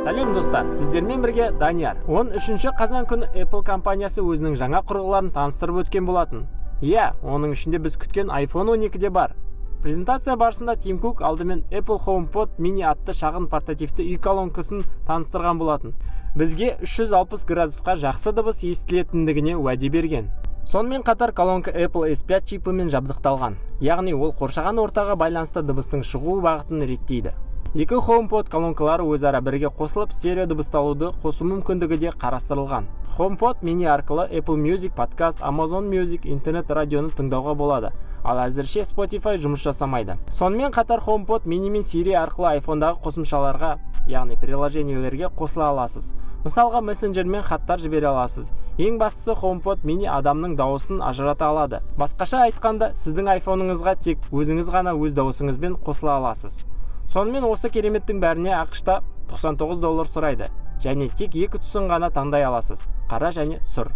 Сәлем, достар! Сіздермен бірге Данияр. 13 қазан күні Apple компаниясы өзінің жаңа құрылғыларын таныстырып өткен болатын. Иә, оның ішінде біз күткен iPhone 12 де бар. Презентация барысында Тим Кук алдымен Apple HomePod mini атты шағын портативті үй колонкасын таныстырған болатын. Бізге 360 градусқа жақсы дыбыс естілетіндігіне уәде берген. Сонымен қатар колонка Apple S5 чипімен жабдықталған, яғни ол қоршаған ортаға байланысты дыбыстың шығу бағытын реттейді. Екі HomePod колонкалары өзара бірге қосылып, стерео дыбысталуды қосу мүмкіндігі де қарастырылған. HomePod mini арқылы Apple Music, подкаст, Amazon Music, интернет радионы тыңдауға болады, ал әзірше Spotify жұмыс жасамайды. Сонымен қатар HomePod mini мен Siri арқылы iPhone'дағы қосымшаларға, яғни приложениелерге қосыла аласыз. Мысалға, мессенджермен хаттар жібере аласыз. Ең бастысы, HomePod mini адамның дауысын ажырата алады. Басқаша айтқанда, сіздің iPhone'ыңызға тек өзіңіз ғана өз дауысыңызбен қосыла аласыз. Сонымен, осы кереметтің бәріне АҚШ-та 99 доллар сұрайды және тек екі түсін ғана таңдай аласыз: қара және сұр.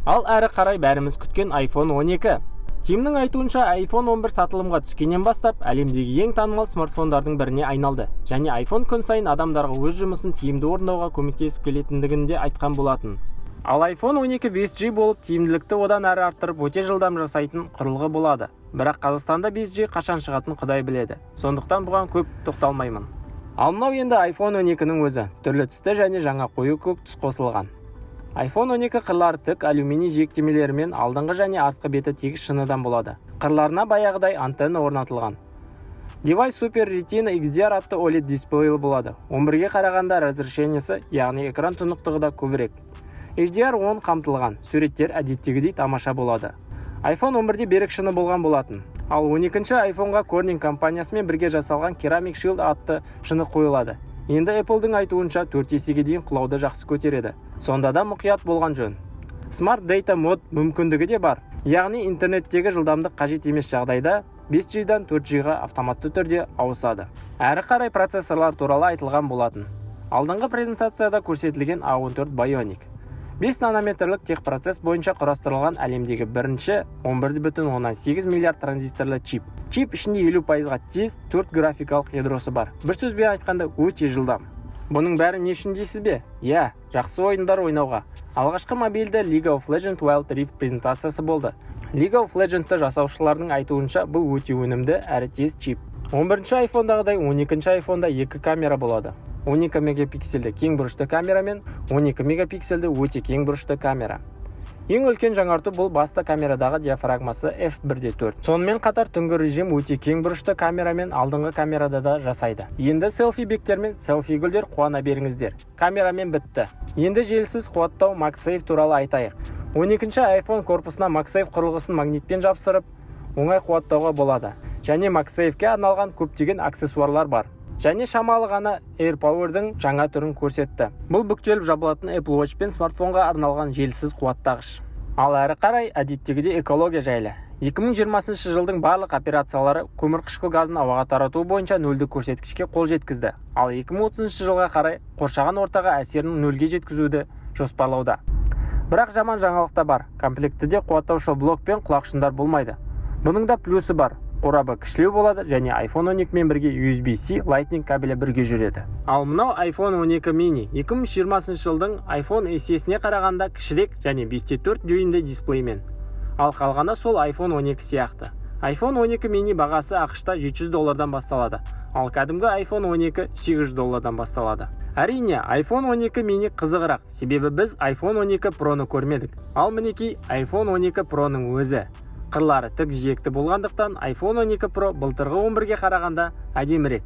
Ал әрі қарай бәріміз күткен iPhone 12. Тимнің айтуынша, iPhone 11 сатылымға түскеннен бастап әлемдегі ең танымал смартфондардың біріне айналды және iPhone күн сайын адамдарға өз жұмысын тиімді орындауға көмектесіп келетіндігін де айтқан болатын. Ал iPhone 12 5G болып, тиімділікті одан әрі арттырып, өте жылдам жасайтын құрылғы болады. Бірақ Қазақстанда 5G қашан шығатын, құдай біледі, сондықтан бұған көп тоқталмаймын. Ал мынау енді iPhone 12-нің өзі, түрлі түсті және жаңа қою көк түс қосылған. iPhone 12 қырлары тік алюминий жиектемелерімен, алдыңғы және артқы беті тегіс шыныдан болады. Қырларына баяғыдай антенна орнатылған. Девайс Super Retina XDR атты OLED дисплейлі болады. 11-ге қарағанда разрешениесі, яғни экран тұнықтығы да көбірек. HDR10 қамтылған, суреттер әдеттегідей тамаша болады. iPhone 11-де берік шыны болған болатын. Ал 12 iPhoneға Corning компаниясымен бірге жасалған Ceramic Shield атты шыны қойылады. Енді Apple'дың айтуынша, 4 есеге дейін құлауды жақсы көтереді. Сонда да мұқият болған жөн. Smart Data Mode мүмкіндігі де бар. Яғни интернеттегі жылдамдық қажет емес жағдайда 5G-дан 4G-ға автоматты түрде ауысады. Әрі қарай процессорлар туралы айтылған болатын. Алдыңғы презентацияда көрсетілген A14 Bionic 5 нанометрлік техпроцесс бойынша құрастырылған әлемдегі бірінші 11,8 миллиард транзисторлы чип. Чип ішінде 50%-ға тез 4 графикалық ядросы бар. Бір сөзбен айтқанда, өте жылдам. Бұның бәрі не үшін дейсіз бе? Иә, жақсы ойындар ойнауға. Алғашқы мобильді League of Legends Wild Rift презентациясы болды. League of Legends'ты жасаушылардың айтуынша, бұл өте өнімді әрі тез чип. 11 iPhone'дағыдай 12 iPhone'да екі камера болады. 12 мегапиксельді кең бұрышты камера мен 12 мегапиксельді өте кең бұрышты камера. Ең үлкен жаңарту — бұл басты камерадағы диафрагмасы f1.4. Сонымен қатар түнгі режим өте кең бұрышты камерамен алдыңғы камерада да жасайды. Енді селфи бектер мен селфи гүлдер, қуана беріңіздер. Камерамен бітті. Енді желісіз қуаттау MagSafe туралы айтайық. 12 iPhone корпусына MagSafe құрылғысын магнитпен жабыстырып, оңай қуаттауға болады. Және MagSafe-ке арналған көптеген аксессуарлар бар. Және шамалы ғана AirPower'дың жаңа түрін көрсетті. Бұл бүктеліп жабылатын Apple Watch пен смартфонға арналған желісіз қуаттағыш. Ал әрі қарай әдеттегідей экология жайлы. 2020 жылдың барлық операциялары көмірқышқыл газын ауаға тарату бойынша нөлдік көрсеткішке қол жеткізді. Ал 2030 жылға қарай қоршаған ортаға әсерін нөлге жеткізуді жоспарлауда. Бірақ жаман жаңалық та бар. Комплектіде қуаттаушы блок пен құлақшындар болмайды. Бұның да плюсы бар: қорабы кішілеу болады және iPhone 12 мен бірге USB-C Lightning кабелі бірге жүреді. Ал мынау iPhone 12 mini 2020 жылдың iPhone SE-сіне қарағанда кішірек және 5.4 дюймді дисплеймен. Ал қалғаны сол iPhone 12 сияқты. iPhone 12 mini бағасы АҚШ-та 700 доллардан басталады, ал кәдімгі iPhone 12 800 доллардан басталады. Әрине, iPhone 12 mini қызығырақ, себебі біз iPhone 12 Pro-ны көрмедік. Ал мінекей iPhone 12 Pro-ның өзі. Қырлары тік жиекті болғандықтан, iPhone 12 Pro былтырғы 11-ге қарағанда әдемірек.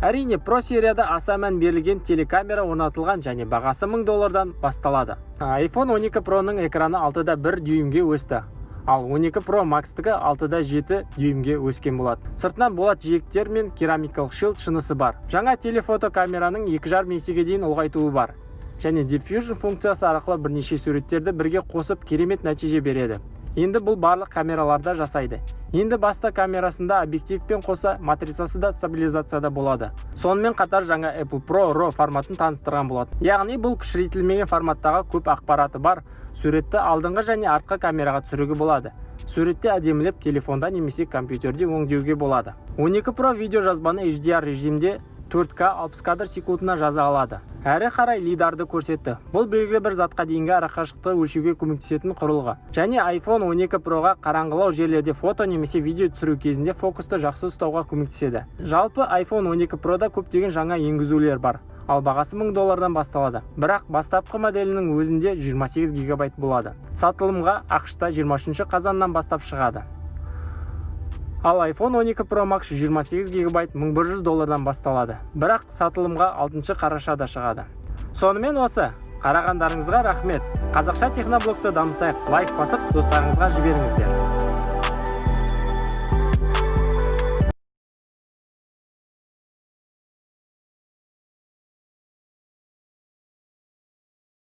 Әрине, Pro серияда аса мән берілген телекамера орнатылған және бағасы 1000 доллардан басталады. iPhone 12 Pro-ның экраны 6.1 дюймге өсті, ал 12 Pro Max-тікі 6.7 дюймге өскен болады. Сыртынан болат жиектер мен керамикалық Shield шынысы бар. Жаңа телефото камераның 2,5 есеге дейін ұлғайтуы бар және Deep Fusion функциясы арқылы бірнеше суреттерді бірге қосып, керемет нәтиже береді. Енді бұл барлық камераларда жасайды. Енді басты камерасында объективпен қоса матрицасы да стабилизацияда болады. Сонымен қатар жаңа Apple Pro RAW форматын таныстырған болатын. Яғни бұл кішірейтілмеген форматтағы көп ақпараты бар суретті алдыңғы және артқы камераға түсіруге болады. Суретті әдемілеп, телефонда немесе компьютерде өңдеуге болады. 12 Pro видео жазбаны HDR режимде 4К 60 кадр секундына жаза алады. Әрі қарай лидарды көрсетті. Бұл белгілі бір затқа дейінгі арақашықтықты өлшеуге көмектесетін құрылғы. Және iPhone 12 Proға қараңғылау жерлерде фото немесе видео түсіру кезінде фокусты жақсы ұстауға көмектеседі. Жалпы, iPhone 12 Proда көптеген жаңа енгізулер бар. Ал бағасы 1000 доллардан басталады. Бірақ бастапқы моделінің өзінде 28 гигабайт болады. Сатылымға АҚШ-та 23 қазаннан бастап шығады. Ал iPhone 12 Pro Max 128 гигабайт 1100 доллардан басталады. Бірақ сатылымға 6 қарашада шығады. Сонымен осы. Қарағандарыңызға рахмет. Қазақша техноблогты дамытайық. Лайк басып, достарыңызға жіберіңіздер.